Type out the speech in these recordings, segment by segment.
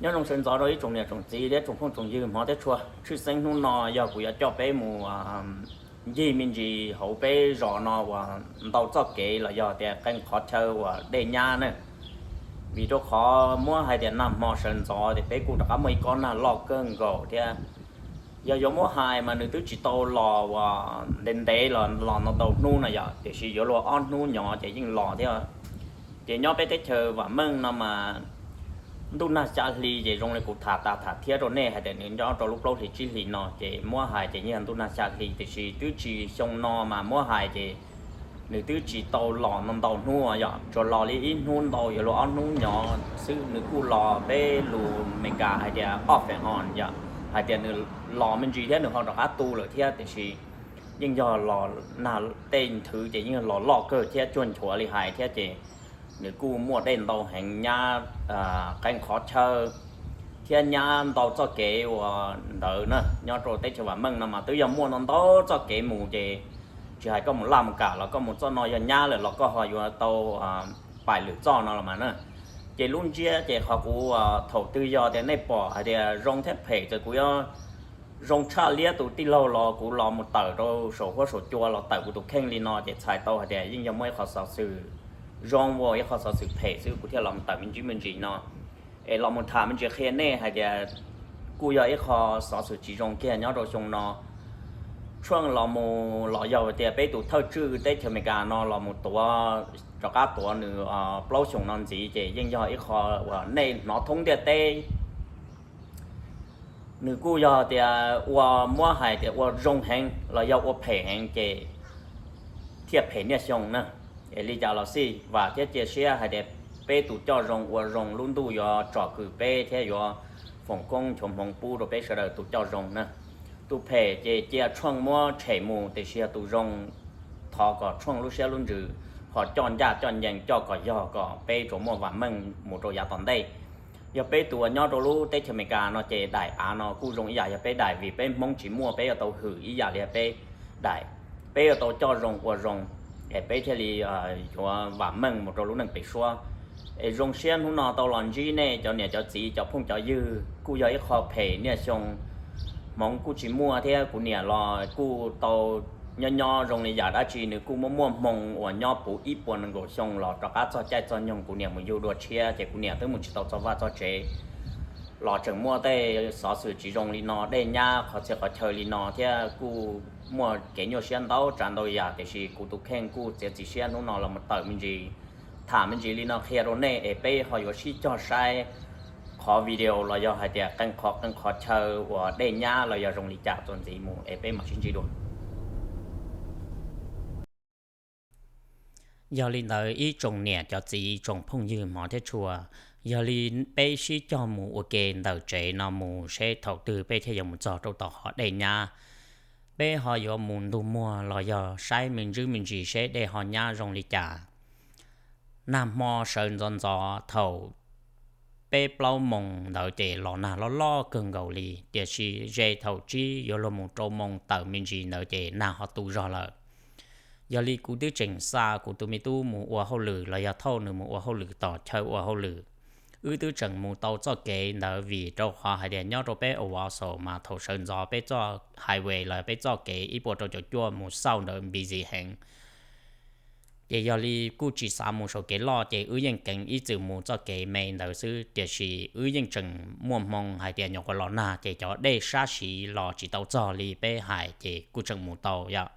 Nyob zoo sawv ntxov rau ib tsoom niam tsoom txiv thiab tsoom phooj tsoom ywg hmov thiab tshua. Tshwj xeeb hnub no yog kuv yuav coj peb mus ncig me ntsis hauv peb zos no uas ntau txoj kev los yog tias qee qhov chaw uas dej nyab na. Vim rau qhov muab hais tias nag hmo sawv ntxov tias peb kuj rov qab muaj ib kob nag loj kawg nkaus thiab. Yog yuav muab hais mas nws twb tsis tau los uas ntev ntev los los ntau ntau hnub no yom, tiam sis yuav luag ob hnub nyob ces yeej los thiab. Ces nyob peb teb chaws vam meej no mas ntuj nag xya hli ces zoo li kuv tham tas tham thiab rau nej hais tias nws nyob rau lub plaub hlis tsib hlis no ces muab hais ces yeej ntuj nag xya hli, tiam sis twb tsis xyoo no mas muab hais ces nws twb tsis tau los ntau ntau hnub yom, tsuas los li ib hnub ntau yuav luag ob hnub nyob xwb. Nws kuj los peb lus Meskas hais tias off and on yom, hais tias nws los me ntsis thiab nws ho rov qab tu lawm thiab, tiam sis yeej yog los nag tej nthwv ces yeej los loj kawg thiab cuag nchuav li hais thiab ces nws kuj muaj dej ntau heev nyab qee qhov chaw thiab nyab ntau txoj kev uas ntawd na. Nyob rau teb chaws vam meej no mas twb yog muaj ntau ntau txoj kev mus ces tsis hais koj mus laj mus kam los koj mus txoj no yog nyab lawm los koj ho yuav tau paim lwm txoj no los mas na. Ces lub ntsiab ces qhov kuv thaum twg yog tias nej pom hais tias zoo thiab phem ces kuv yuav zoo tshaj liab tus tij laug los kuv los mus tawm rau saum huab saum cua los tawm kuv tus kheej li no ces txhais tau hais tias yeej yog muaj ib qho xov xwm zoo ua ib qho xov xwm phem xwb kuv thiaj los mus tawm me ntsis me ntsis no es los mus tham me ntsis qhia nej hais tias kuj yog ib qho xov xwm tsis zoo kiag nyob rau xyoo no. Trump los mus los yog tias peb tus thawj tswj teb chaws Amelikas no los mus tuav, rov qab tuav nws plaub xyoos no ntxiv ces yeej yog ib qho uas nej hnov thoob ntiaj teb nws kuj yog tias ua muab hais tias ua zoo heev los yog ua phem heev ces thiaj phem niaj xyoo na. Es li cas los xij vam thiab cia siab hais tias peb tus coj zoo ua zoo lub ntuj yuav tsom kwm peb thiab yuav foom koob nchuav hmoov pub rau peb sawv daws tus coj zoo na. Tus phem ces cia Trump muab tshem mus, tiam sis yog tus zoo thov kom Trump lub siab lub ntsws ho coj ncaj coj ncees coj kom yog kom peb tsuas muaj vam meej mus rau yav tom ntej. Yog peb tus uas nyob rau lub teb chaws Amelikas no ces daim av no kuj zoo ib yam yog peb daim, vim peb Hmoob tsis muaj peb yuav tau hwm ib yam li peb daim. Peb yuav tau coj zoo ua zoo es peb thiaj li yuav vam meej mus rau lub neej pem suab. Es zoo siab hnub no tau los ntsib nej cov niam cov txiv cov phooj cov ywg, kuj yog ib qho phem niaj xyoo. Hmoov kuj tsis muaj thiab kuv niam los kuj tau nyob nyob zoo li yam dab tsi nws kuj muaj muaj hmoo uas nyob puv ib puas nees nkaum xyoo los rov qab txog caij txog nyoog kuv niam mus yug dua tshiab ces kuv niam twb mus tsis tau txog vaj txog tsev los tseem muaj tej xov xwm tsis zoo li no, dej nyab qhov txhia qhov chaw li no thiab kuj muaj kev nyuaj siab ntau tsav ntau yam, tiam sis kuv tus kheej kuj txiav txim siab hnub no los mus tawm me ntsis tham me ntsis li no qhia rau nej es peb ho yuav sib cog saib qhov video los yog hais tias qee qhov qee qhov chaw uas dej nyab los yog zoo li cas txuas ntxiv mus es peb mam sib ntsib dua. Yog li ntawd ib tsoom niam cov txiv tsoom phooj ywg hmov thiab tshua, yog li peb sib cog mus ua ke ntawm tsev no mus seb thaum twg peb thiaj yuav mus txog rau tom qhov dej nyab. Peb ho yuav mus ntug muag los yog saib me ntsis me ntsis seb dej ho nyab zoo li cas. Nag hmo sawv ntxov ntxov thaum peb plaub moos ntawd ces los nag loj loj kawg nkaus li, tiam sis ze thaum tsib yuav luag mus rau moos tawm me ntsis ntawd ces nag ho tu zog lawm. Yog li kuv twb tseem xa kuv tus me tub mus ua hauj lwm los yog thauj nws mus ua hauj lwm tom chaw ua hauj lwm. Wb twb tseem mus tau txoj kev ntawd vim rau qhov hais tias nyob rau peb Owasso mas thaum sawv ntxov peb txoj highway los peb txoj kev ib puas rau caum cuaj mus south ntawd busy heev. Ces yog li kuj tsis xav mus saum kev loj ces wb yeej keev ib txwm mus txoj kev me ntawd xwb, tiam sis wb yeej tseem muaj hmoo hais tias nyuam qhuav los nag ces cov dej sab siv los tsis tau txog li peb hais ces kuj tseem mus tau yom.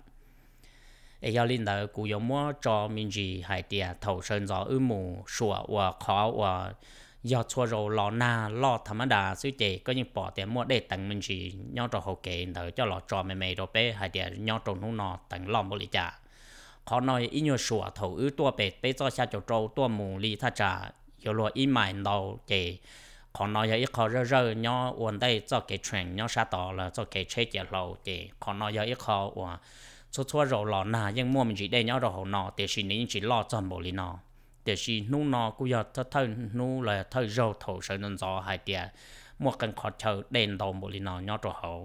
Es yog li ntawd kuv yuav muab tso me ntsis hais tias thaum sawv ntxov wb mus suam uas qhov uas yog txhua zaus los nag loj tha mab das xwb ces koj yeej pom tias muaj dej teev me ntsis nyob rau hauv kev ntawd coj los tso me me rau peb hais tias nyob rau hnub no teev loj npaum li cas. Qhov no ib nyuag suam thaum wb tuaj pem peb txoj xya caum rau tuaj mus li thaj tsam yuav luag ib mais ntau ces qhov no yog ib qho zawj zawj nyob ua ntej txoj kev train nyob sab tod los txoj kev tsheb ciav hlau ces qhov no yog ib qho uas txhua txhua zaus los nag yeej muaj me ntsis dej nyob rau hauv no tiam sis nws yeej tsis loj txog npaum li no. Tiam sis hnub no kuj yog thawj hnub los thawj zaug thaum sawv ntxov ntxov hais tias muaj qee qhov chaw dej ntau npaum li no nyob rau hauv.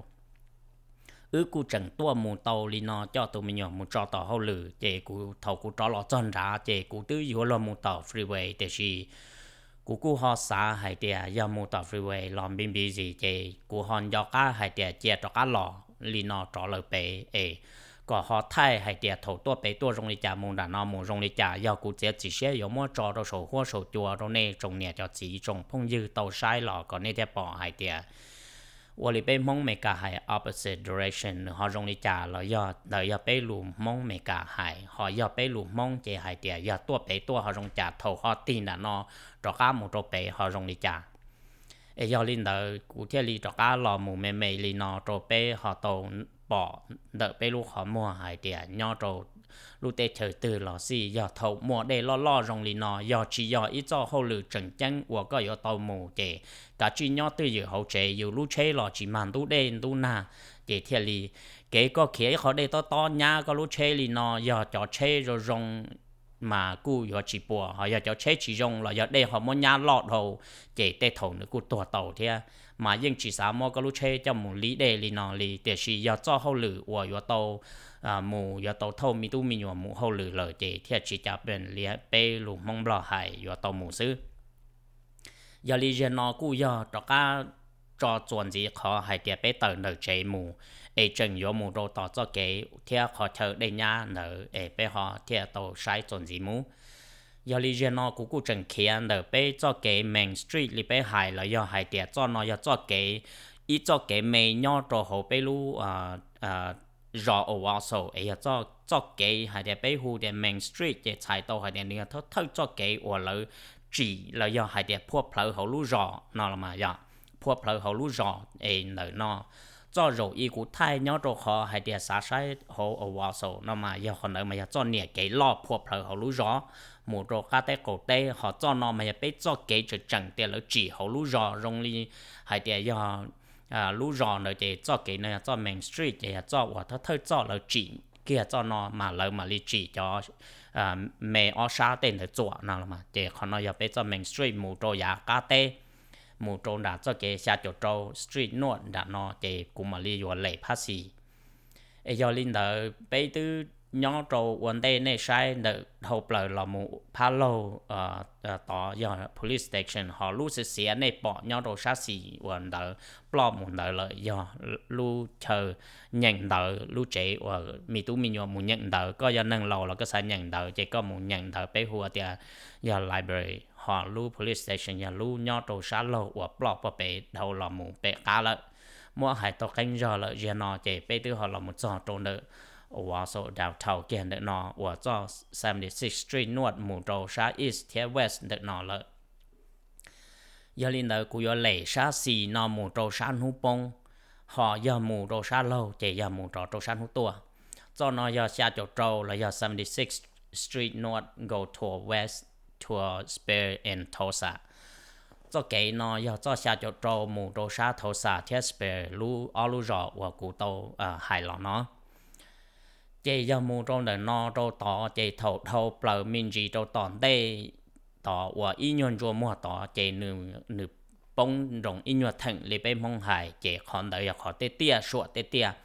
Wb kuj tseem tuaj mus tau li no coj tus me nyuam mus tso tom hauj lwm ces kuv thaum kuv rov los txog nrad ces kuv twb yuav luag mus tom freeway tiam sis Kuv kuj ho xav hais tias yog mus tom freeway los npib npib zis ces kuv ho nco qab hais tias cia rov qab los li no rov lawm pem es kom ho thaij hais tias thaum tuaj pem tuaj zoo li cas, mus nram no mus zoo li cas. Yog kuv txiav txim siab yuav muab tso rau saum huab saum cua rau nej tsoom niam cov txiv tsoom phooj ywg tau saib los kom nej thiaj pom hais tias ua li peb Hmoob Meskas hais opposite direction nws ho zoo li cas los yog ntawd yog peb lus Hmoob Meskas hais, ho yog peb lus Hmoob ces hais tias yog tuaj pem tuaj ho zoo cas, thaum ho tig nram no rov qab mus rau pem ho zoo li cas. Es yog li ntawd kuv thiaj li rov qab los mus me me li no rau peb ho tau pom ntawm peb lub qhov muag hais tias nyob rau lub teb chaws twg los xij, yog thaum muaj dej loj loj zoo li no, yog tsis yog ib txoj hauj lwm tseem ceeb uas koj yuav tau mus ces kav tsij nyob twj ywm hauv tsev, yus lub tsheb los tsis mag ntub dej ntub nag, ces thiaj li kev koj khiav ib qho dej tob tob nyab koj lub tsheb li no, yog cov tsheb zoo zoo mas kuj yuav tsis puas, ho yog cov tsheb tsis zoo los yog dej ho muab nyab loj dhau, ces tej thaum nws kuj tuag tau thiab. Mas yeej tsis xav muab koj lub tsheb coj mus lib dej li no li, tiam sis yog txoj hauj lwm uas yuav tau mus, yuav tau thauj me tub me nyuam mus hauj lwm lawm ces thiaj tsis cas pes li peb lus Hmoob Nplog hais yuav tau mus xwb. Yog li zaum no kuj yog rov qab tso txuas ntxiv qhov hais tias peb tawm ntawm tsev mus, es tseem yuav mus rau tom txoj kev thiab qhov chaw dej nyab ntawd es peb ho thiaj tau saib txuas ntxiv mus. Yog li zaum no kuv kuj tseem khiav ntawm peb txoj kev main street li peb hais los yog hais tias txoj no yog txoj kev, ib txoj kev me nyob rau hauv peb lub zos Owasso es yog txoj kev hais tias peb hu tias main street ces txhais tau hais tias nws yog thawj thawj txoj kev uas lawv tsim los yog hais tias phuaj plhawv hauv lub zos no los mas yog phuaj plhawv hauv lub zos es ntawm no. Txoj zaum ib kuv thaij nyob rau qhov hais tias xav saib hauv Owasso no mas yog qhov ntawd mas yog txoj niam kev loj phuaj plhawv hauv lub zos mus rau qab teb qaum teb, ho txoj no mas yog peb txoj kev tseem tseem tias lawv tsim hauv lub zos zoo li hais tias yog lub zos ntawd ces txoj kev no yog txoj main street ces yog txoj uas thawj thawj txoj lawv tsim kiag txoj no mas lawv mam li tsim cov me ob sab tej ntawd txuam no los mas. Ces qhov no yog peb txoj main street mus rau yav qab teb, mus rau nram txoj kev xya caum rau Street North nram no ces kuv mam li yuav lem phab xis. Es yog li ntawd peb twb nyob rau ua ntej nej saib ntawm dhau plaws los mus phab laug tod yog police station, ho lub xiav xiav nej pom nyob rau sab xis uas ntawd ploj mus ntawd lawm yog lub chaw nyeem ntawv, lub tsev uas me tub me nyuam mus nyeem ntawv. Koj yog neeg laus los koj xav nyeem ntawv ces koj mus nyeem ntawv, peb hu tias yog library, ho lub police station yog lub nyob rau sab laug uas ploj puag pem dhau los mus pem qab lawm. Muab hais tau qeeb zog lawm ziag no ces peb twb ho los mus txog rau ntawm Owasso downtown kiag ntawm no uas txoj seventy six Street North mus rau sab east thiab west ntawm no lawm. Yog li ntawd kuv yuav lem sab xis no mus rau sab hnub poob, ho yog mus rau sab laug ces yog mus rov rau sab hnub tuaj. Txoj no yog xya caum rau los yog seventy six Street North go toward west toward Spire and Tulsa. Txoj kev no yog txoj xya caum rau mus rau sab Tulsa thiab Spire lub ob lub zos uas kuv tau hais los no. Ces yog mus rau ntawm no rau tod ces thaum dhau plaws me ntsis rau tom ntej tod uas ib nyuag ntsej muag tod ces nws poob nroos ib nyuag theem li peb Hmoob hais, ces qhov ntawd yog qhov tej tiaj suam tej tiaj.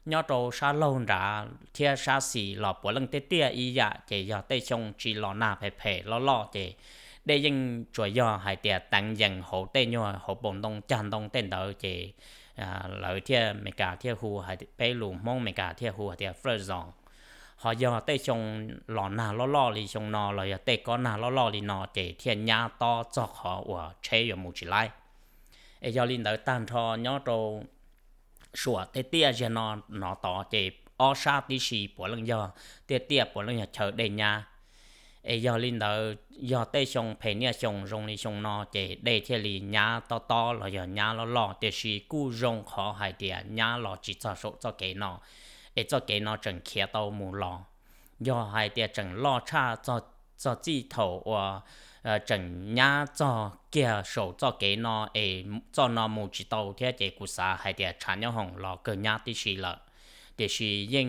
Nyob rau sab laug nrad thiab sab xis los puav leej tej tiaj ib yam, ces yog tej xyoo tsis los nag phem phem loj loj ces dej yeej tsuas yog hais tias teev yees hauv tej nyuag hauv paus ntoo cag ntoo tej ntawd ces lawv thiaj Meskas thiaj hu, peb lus Hmoob Meskas thiaj hu hais tias flood zone. Ho yog tej xyoo los nag loj loj li xyoo no los yog tej kob nag loj loj li no ces thiaj nyab tob txog qhov uas tsheb yuav mus tsis laib. Es yog li ntawd tag nrho nyob rau suam tej tiaj ziag no no tod ces ob sab tib si puav leej yog tiaj tiaj, puav leej yog chaw dej nyab. Es yog li ntawd yog tej xyoo phem niaj xyoo zoo li xyoo no ces dej thiaj li nyab tob tob los yog nyab loj loj, tiam sis kuj zoo qhov hais tias nyab los tsis txog saum txoj kev no, es txoj kev no tseem khiav tau mus los. Yog hais tias tseem loj tshaj txog txij thaum uas tseem nyab txog kiag saum txoj kev no es txoj no mus tsis tau thiab ces kuv xav hais tias tshav nyob hoom los kawg nyab tib si lawm. Tiam sis yeej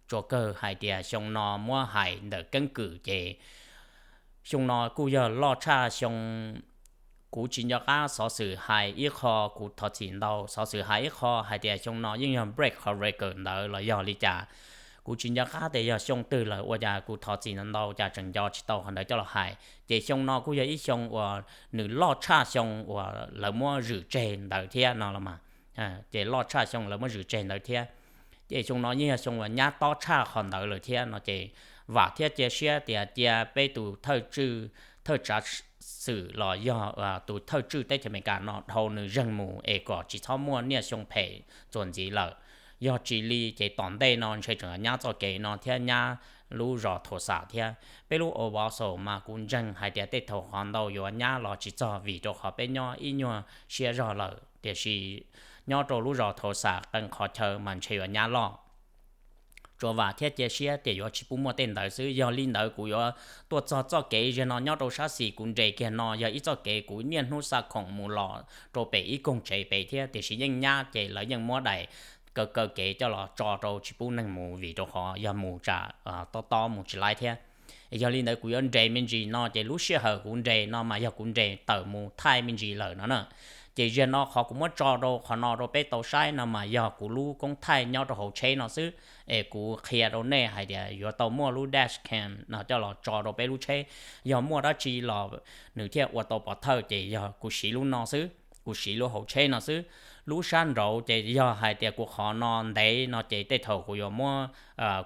tsuas kawg hais tias xyoo no muab hais ntawm keeb kwm ces xyoo no kuj yog loj tshaj xyoo. Kuv tsis nco qab xov xwm hais ib qho, kuv thov txim ntau, xov xwm hais ib qho hais tias xyoo no yeej yog break qhov record ntawd los yog li cas, Kuv tsis nco qab tias yog xyoo twg lawm, ua cas kuv thov txim ntau ntau cas tseem nco tsis tau qhov ntawd coj los hais. Ces xyoo no kuj yog ib xyoo uas nws loj tshaj xyoo uas lawv muab zwm tseg ntawd thiab no los mas, ces loj tshaj xyoo lawv muab zwm tseg ntawd thiab. Ces xyoo no yeej yog xyoo uas nyab tob tshaj qhov ntawd lawm thiab no ces vam thiab cia siab tias cia peb tus thawj tswj, thawj tsav xwm los yog tus thawj tswj teb chaws Amelikas no dhau nws zeeg mus es kom tsis txhob muaj niaj xyoo phem txuas ntxiv lawm. Yog tsis li ces tom ntej no ntshe tseem nyab txoj kev no thiab nyab lub zos Thauj Xam thiab. Peb lub Owasso mas kuv ntseeg hais tias tej thaum qhov ntau yuav nyab los tsis txog vim rau qhov peb nyob ib nyuag siab zog lawm, tiam sis nyob rau lub zos Thauj Xam qee qhov chaw mas ntshe yuav nyab loj. Tsuas vam thiab cia siab tias yuav tsis pub muaj tej ntawd xwb. Yog li ntawd kuv yuav tuaj txog txoj kev ziag no nyob rau sab xis kuv nres kiag no yog ib txoj kev kuv niaj hnub xa khoom mus los rau pem ib koog tsev pem thiab, tiam sis yeej nyab ces lawv yeej muab daim kaw kaw kev coj los tso rau tsis pub neeg mus vim rau qhov yog mus tsam tob tob mus tsis laib thiab. Yog li ntawd kuv yuav nres me ntsis no ces lub sij hawm kuv nres no mas yog kuv nres tawm mus thaij me ntsis lawm no na. Ces ziag no qhov kuv muab tso rau qhov no rau peb tau saib no mas yog kuv lub koob thaij nyob rau hauv tsheb no xwb. Es kuv qhia rau nej hais tias yuav tau muaj lub dash cam no coj los tso rau peb lub tsheb. Yog muaj dab tsi los nws thiaj ua tau pov thawj, ces yog kuv siv lub no xwb, kuv siv lub hauv tsheb no xwb. Lub sab nraud ces yog hais tias kuv qhov no ntev no ces tej thaum kuv yuav muab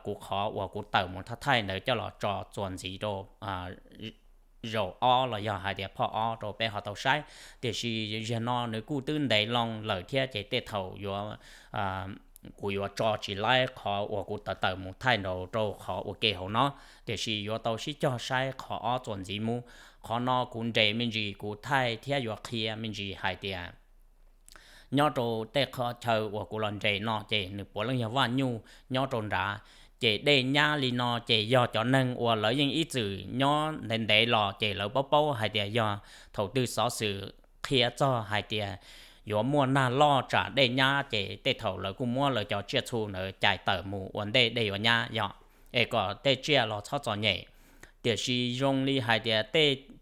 kuv qhov uas kuv tawm mus thaij thaij ntawd coj los tso txuas ntxiv rau zaum ob los yog hais tias phoj ob rau peb ho tau saib. Tiam sis ziag no nws kuj twb ntev loo lawm thiab ces tej thaum yuav kuv yuav tso tsis laib qhov uas kuv tawm tawm mus thaij nraud rau qhov ua ke hauv no, tiam sis yuav tau sib cog saib qhov ob txuas ntxiv mus. Qhov no kuv nres me ntsis kuv thaij thiab yuav qhia me ntsis hais tias nyob rau tej qhov chaw uas kuv los nres no ces nws puav leej yog vaj nyuj nyob rau nrad. Ces dej nyab li no ces yog cov neeg uas lawv yeej ib txwm nyob ntev ntev los ces lawv paub paub hais tias yog thaum twg xov xwm qhia txog hais tias yuav muaj nag loj tsam dej nyab ces tej thaum lawv kuj muab lawv cov tsiaj txhu ntawd cais tawm mus ua ntej dej yuav nyab yog, es kom tej tsiaj los txhob txom nyem. Tiam sis zoo li hais tias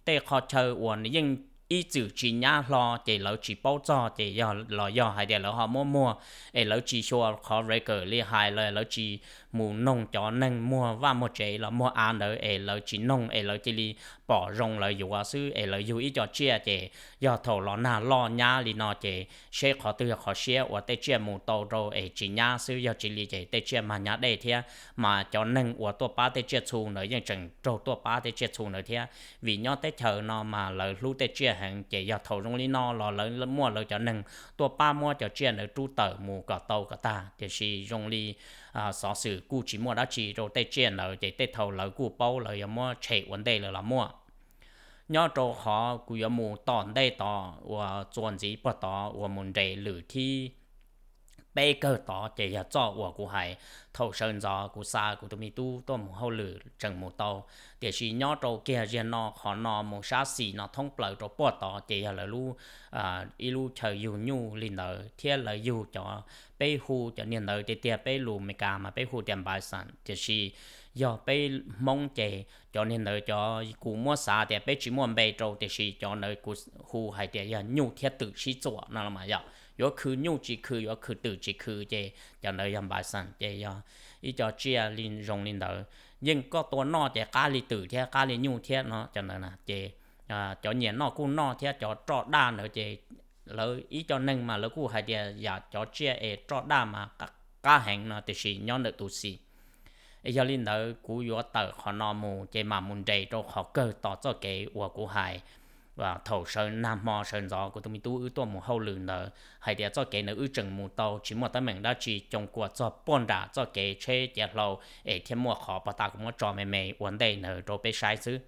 tej qhov chaw uas nws yeej ib txwm tsis nyab hlo ces lawv tsis paub txog ces yog los yog hais tias lawv ho muab muag es lawv tsis xyuas qhov record li hais los lawv tsis mus noog cov neeg muag vaj muag tsev los muag av ntawd es lawv tsis noog es lawv cia li pom zoo lawv yuav xwb es lawv yug ib co tsiaj ces yog thaum los nag loj nyab li no ces seb qhov twg yog qhov siab uas tej tsiaj mus tau rau es tsis nyab xwb, yog tsis li ces tej tsiaj mag nyab dej thiab. Mas cov neeg uas tuaj pab tej tsiaj txhu ntawd yeej tseem raug tuaj pab tej tsiaj txhu ntawd thiab, vim nyob teb chaws no mas lawv hlub tej tsiaj heev ces yog thaum zoo li no los lawv muaj lawv cov neeg tuaj pab muab cov tsiaj ntawd rub tawm mus kom tau kom tag. Tiam sis zoo li xov xwm kuj tsis muaj dab tsi rau tej tsiaj ntawd ces tej thaum lawv kuj paub lawv yuav muab tshem ua ntej lawm los muaj. Nyob rau qhov kuv yuav mus tom ntej tod uas txuas ntxiv puag tod uas mus nres lwm thib peb kawg tod ces yog txoj uas kuv hais thaum sawv ntxov kuv xa kuv tus me tub tuaj mus hauj lwm tseem mus tau. Tiam sis nyob rau kiag ziag no qhov no mus sab xis no thoob plaws rau puag tod ces yog lawv lub ib lub chaw yug nyuj li ntawd thiab lawv yug cov, peb hu cov niag ntawd tiag tiag peb lus Amelikas mas peb hu tias bison, tiam sis yog peb Hmoob ces cov niag ntawd cov kuv muab xav tias peb tsis muaj npe rau, tiam sis cov ntawd kuv hu hais tias yog nyuj thiab twm sib txuam no los mas yog yuav khwv nyuj tsis khwv yuav khwv twm tsis khwv ces cov ntawd yog bison ces yog ib co tsiaj li zoo li ntawd. Yeej koj tua noj ces qab li twm thiab qab li nyuj thiab no cov ntawd na ces cov nyiam noj kuj noj thiab cov roj daj ntawd ces lawv ib co neeg mas lawv kuj hais tias yam cov tsiaj es roj daj mas qab heev no tiam sis nyob ntawm tus xis. Es yog li ntawd kuv yuav tawm qhov no mus ces mam mus nres rau qhov kawg tom txoj kev uas kuv hais thaum sawv nag hmo sawv ntxov kuv tus me tub wb tuaj mus hauj lwm ntawd hais tias txoj kev ntawd wb tseem mus tau tsis muaj teeb meem dab tsi, coom kuam txog puag nram txoj kev tsheb ciav hlau es thiaj muaj qhov pov tas kuv muab tso me me ua ntej ntawd rau peb saib xwb.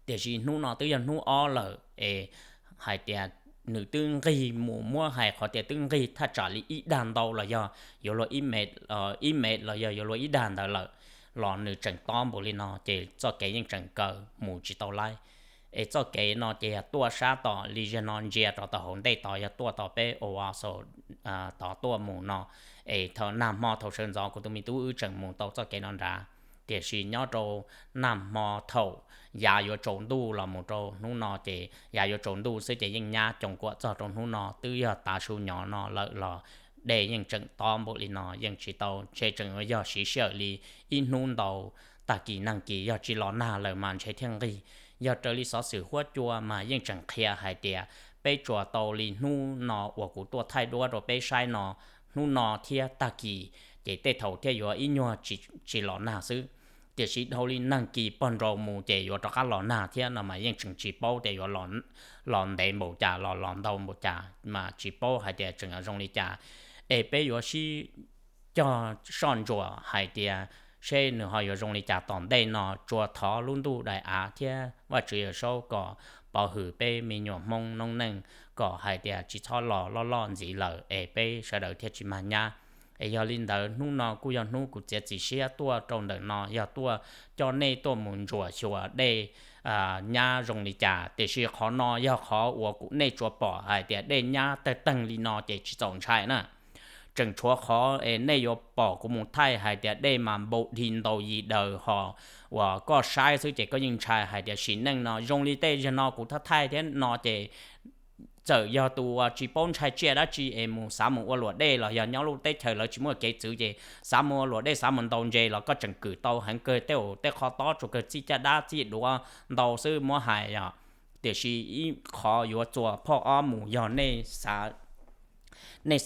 Tiam sis hnub no twb yog hnub ob lawm es hais tias nws twb nqig mus muab hais qhov tias twb nqig thaj tsam li ib dag ntau los yog yuav luag ib mev los yog yuav luag ib dag ntawd lawm los nws tseem tob npaum li no ces txoj kev yeej tseem kaw mus tsis tau laib. Es txoj kev no ces yog tuaj sab tom li zag no ntsia rau tom hauv ntej tod yog tuaj tom peb Owasso tod tuaj mus no. Es thaum nag hmo thaum sawv ntxov kuv tus me tub wb tseem mus tau txoj kev no nrad, tiam sis nyob rau nag hmo thaum yav yuav tsaus ntuj los mus rau hnub no ces yav yuav tsaus ntuj xwb ces yeej nyab coom kuam txog rau hnub no twb yog tav su nyob no lawm los dej yeej tseem tob npaum li no yeej tsis tau, ntshe tseem yuav yog siv sij hawm li ib hnub ntau, tag kis nag kis yog tsis los nag lawm mas ntshe thiaj nqig. Yog raws li xov xwm huab cua mas yeej tseem qhia hais tias peb tsuas tau li hnub no uas kuv tuaj thaij duab rau peb saib no, hnub no thiab tag kis, ces tej thaum thiaj yuav ib nyuag tsis los nag xwb. Tiam sis dhau li nag kis pog nraus mus ces yuav rov qab los nag thiab no mas yeej tseem tsis paub tias yuav los ntev npaum cas los los ntau npaum cas mas tsis paub hais tias tseem zoo li cas. Es peb yuav sib cog soj ntsuam hais tias seb nws ho yuav zoo li cas tom ntej no. Tsuas thov lub ntuj daim av thiab Vajtswv Yawm Saub kom pov hwm peb me nyuam Hmoob noob neej kom hais tias tsis txhob los loj loj ntxiv lawm es peb sawv daws thiaj tsis mag nyab. Es yog li ntawd hnub no kuj yog hnub kuv txiav txim siab tuaj rau ntawm no yog tuaj coj nej tuaj mus ntsuam xyuas dej nyab zoo li cas. Tiam sis qhov no yog qhov uas kuv nej tsuas pom hais tias dej nyab tawg teeg li no ces tsis txaus ntshai na. Tseem tshuav qhov es nej yuav pom kuv mus thaij hais tias dej mas npau dhi ntau yim daws ho uas koj saib xwb ces koj yeej ntshai hais tias sim neej no zoo li tej zaum no kuv thaij thaij thiab no ces txawm yog tus uas tsis paub ntshai tsiaj dab tsi es mus xav mus ua luam dej los yog nyob lub teb chaws lawv tsis muaj kev txwv ces xav mus ua luam dej xav mus ntaus ntses los koj tseem kwm tau heev kawg, tej qho tob tsuas kawg txij caj dab txij duav ntau xwb muab hais yog. Tiam sis ib qhov yuav txuas phoj ob mus yog nej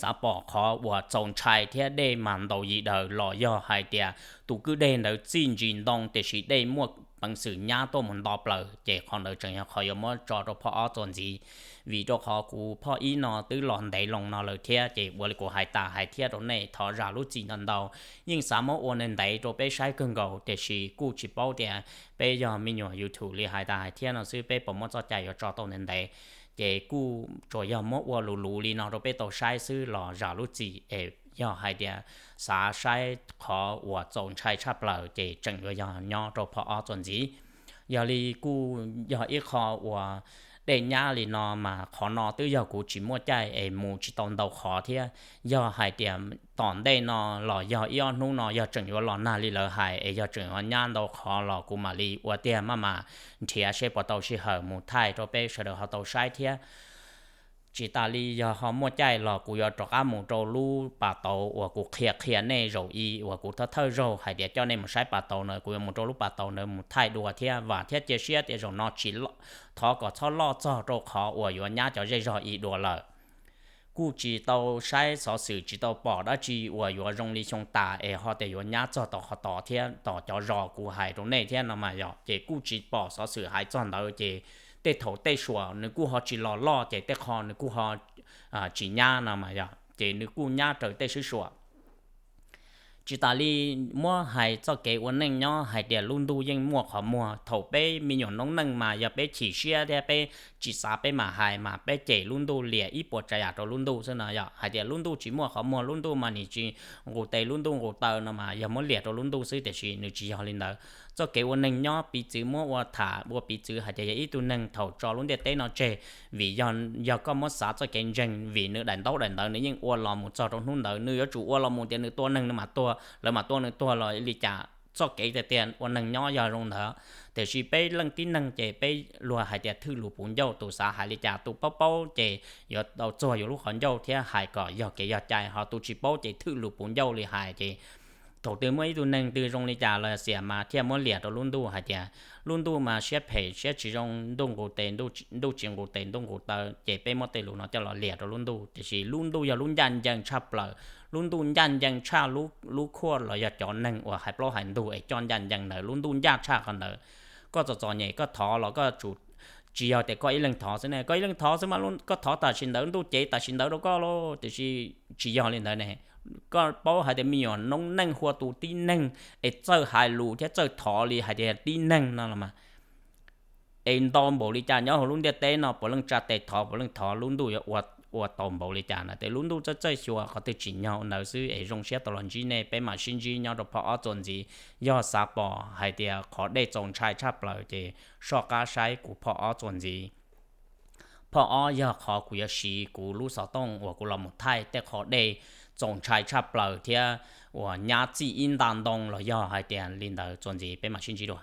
xav pom qhov uas txaus ntshai thiab dej mas ntaus yim daws los yog hais tias tus kwj deg ntawd txij ntsis ntoo tiam sis dej muaj peev xwm nyab tuaj mus nto plaws ces qhov ntawd tseem yog qhov yuav muab tso rau phoj ob txuas ntxiv. Vim rau qhov kuv phoj ib no twb los ntev loo no lawm thiab ces ua li kuv hais tas hais thiab rau nej thov zam lub txim ntau ntau. Yeej xav muab ua ntev ntev rau peb saib kawg nkaus tiam sis kuj tsis paub tias peb yog me nyuam YouTube li hais tas hais thiab no xwb peb puas muab txoj cai yuav tso tau ntev ntev. Ces kuj tsuas yog muab ua luv luv li no rau peb tau saib xwb los zam lub txim es yog hais tias xav saib qhov uas txaus ntshai tshaj plaws ces tseem yuav yog nyob rau phoj ob txuas ntxiv. Yog li kuj yog ib qho uas dej nyab li no mas qhov no twb yog kuv tsis muaj caij es mus tsis tau ntau qhov thiab. Yog hais tias tom ntej no los yog ib ob hnub no yog tseem yuav los nag li lawv hais es yog tseem yuav nyab ntau qhov los kuv mam li ua tiag maj mam nrhiav seb puas tau sij hawm mus thaij rau peb sawv daws ho tau saib thiab. Tsis tas li yog ho muaj caij los kuv yuav rov qab mus rau lub pas tauv uas kuv qhia qhia nej zaum i uas kuv thawj thawj zaug hais tias coj nej mus saib pas tauv na, kuv yuav mus rau lub pas tauv ntawd mus thaij dua thiab vam thiab cia siab tias zaum no tsis, thov kom txhob loj txog rau qhov uas yuav nyab cov zej zog i dua lawm. Kuj tsis tau saib xov xwm tsis tau pom dab tsi uas yuav zoo li xyoo tas es ho tias yuav nyab txog tom qhov tod thiab tom cov zos kuv hais rau nej thiab no mas yog ces kuj tsis pom xov xwm hais txog ntawd ces tej thaum tej suam nws kuj ho tsis los loj ces tej qho nws kuj ho tsis nyab no mas yog ces nws kuj nyab raws tej swb suam. Tsis tas li muab hais txoj kev ua neej nyob hais tias lub ntuj yeej muaj qhov muag. Thaum peb me nyuam noob neej mas yog peb chim siab thiab peb tsis xav peb mam hais mas peb cem lub ntuj liam ib puas tsav yam rau lub ntuj xwb no yog hais tias lub ntuj tsis muaj qhov muag, lub ntuj mas nim tsis nqus tes lub ntuj nqus taw no mas yog muab liam rau lub ntuj xwb tiam sis nws tsis yog li ntawd. Txoj kev ua neeg nyob piv txwv muab ua tham ua piv txwv hais tias yog ib tug neeg thaum tso lub ntiaj teb no tseg, vim yog, yog koj muab xav txoj kev ntseeg vim nws daim ntaub daim ntawv nws yeej ua los mus txog rau hnub ntawd, nws yuav tsum ua los mus tias nws tua neeg nws mam tuag, lawv mam tua nws tuag los li cas. Txoj kev tiag tiag ua neeg nyob yog zoo ntawd. Tiam sis peb leej tib neeg ces peb luag hais tias thwj lus puv ncauj, tus xav hais li cas tus paub paub ces yuav tau txuag yuav lub qhov ncauj thiab hais kom yog kev yog cai, ho tus tsis paub ces thwj lus puv ncauj li hais ces thaum twg muaj ib tug neeg twg zoo li cas los xiam mas thiaj muab liam rau lub ntuj hais tias lub ntuj mas siab phem siab tsis zoo, ntuj nqus tes ntuj tsis nqus tes ntuj nqus taw, ces peb muab tej lus no coj los liam rau lub ntuj. Tiam sis lub ntuj yog lub ncaj ncees tshaj plaws, lub ntuj ncaj ncees tshaj lub khuaj los yog cov neeg uas hais plaub hais ntug es coj ncaj ncees ntawd, lub ntuj ncaj tshaj qhov ntawd. Koj txom txom nyem koj thov los koj tsum, tsis yog tias koj ib leeg thov xwb ne, koj ib leeg thov xwb mas koj thov tam sim ntawd ntuj cev tam sim ntawd rau koj lauj, tiam sis tsis yog li ntawd ne. Koj paub hais tias me nyuam noob neej hu ua tus tib neeg es txawj hais lus thiab txawj thov li hais tias tib neeg no los mas es ntau npaum li cas nyob hauv lub ntiaj teb no puav leej tsa tes thov puav leej thov lub ntuj yuav ua tau npaum li cas na. Ces lub ntuj txawj txawj xyuas qhov twg tsim nyog ua ntawd xwb es zoo siab tau los ntsib nej, peb mam sib ntsib nyob rau phoj ob txuas ntxiv. Yog xav pom hais tias qhov dej txaus ntshai tshaj plaws ces soj qab saib kuv phoj ob txuas ntxiv. Phoj ob yog qhov kuv yuav siv kuv lub xov tooj uas kuv los mus thaij tej qhov dej txaus ntshai tshaj plaws thiab uas nyab txij ib nta ntoo los yog hais tias li ntawd. Txuas ntxiv peb mam sib ntsib dua.